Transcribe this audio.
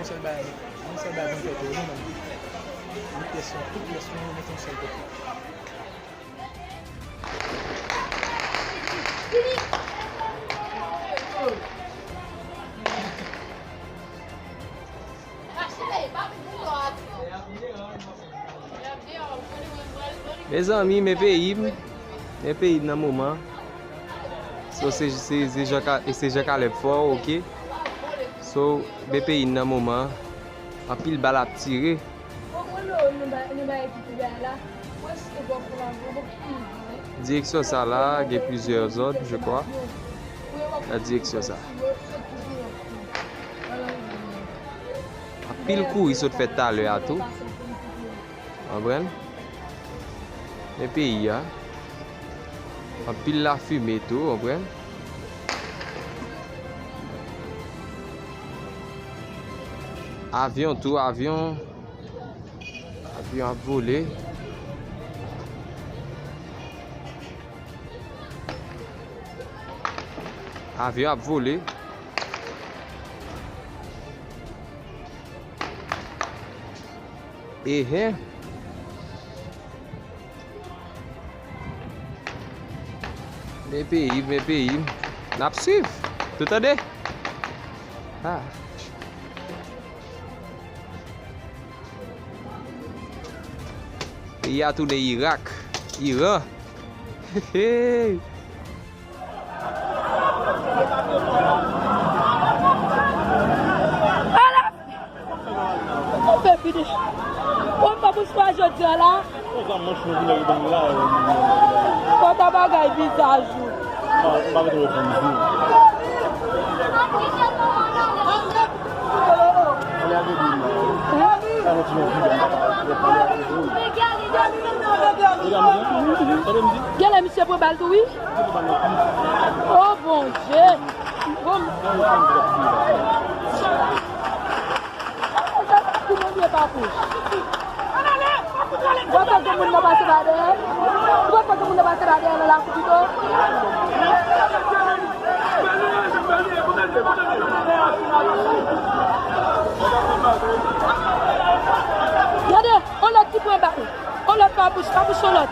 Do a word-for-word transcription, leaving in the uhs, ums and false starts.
Yon sèl bagay, yon sèl bagay pou n fè tou, nou menm. Tout pyès nou, tout pyès nou, nou met yon sèl kote. Mezanmi, men peyi m. Men peyi m nan moman. So, se, se, se Jean Ka-, se Jean Caleb Faure, ok. So, men peyi m nan moman. Anpil bal ap tire. Direksyon sa la, gen plizyè zòn, je kwa, nan direksyon sa. Anpil kouri sot fèt talè a tou. Konprann? Men peyi a. Anpil lafimen tou, konprann? Avyon tou, avyon. Avyon ap vole. Avyon ap vole. Ehe. Men peyi m, men peyi m. N ap swiv. Tou tande? Ah. Peyi a tounen Irak, Iran. Hey! Ala! Ou fè fini. Ou pa bouch pa jodi a la. Kòta bagay vizaj ou. Genlè misye pran bal tou wi. Oh Bondye. Bon. Ou panse gen moun nan pase pa dèyè? Ou panse gen moun nan pase pa dèyè nan lakou pito? Gade, on lòt ki pran bal. On lòt pa bouch, pa bouch on lòt.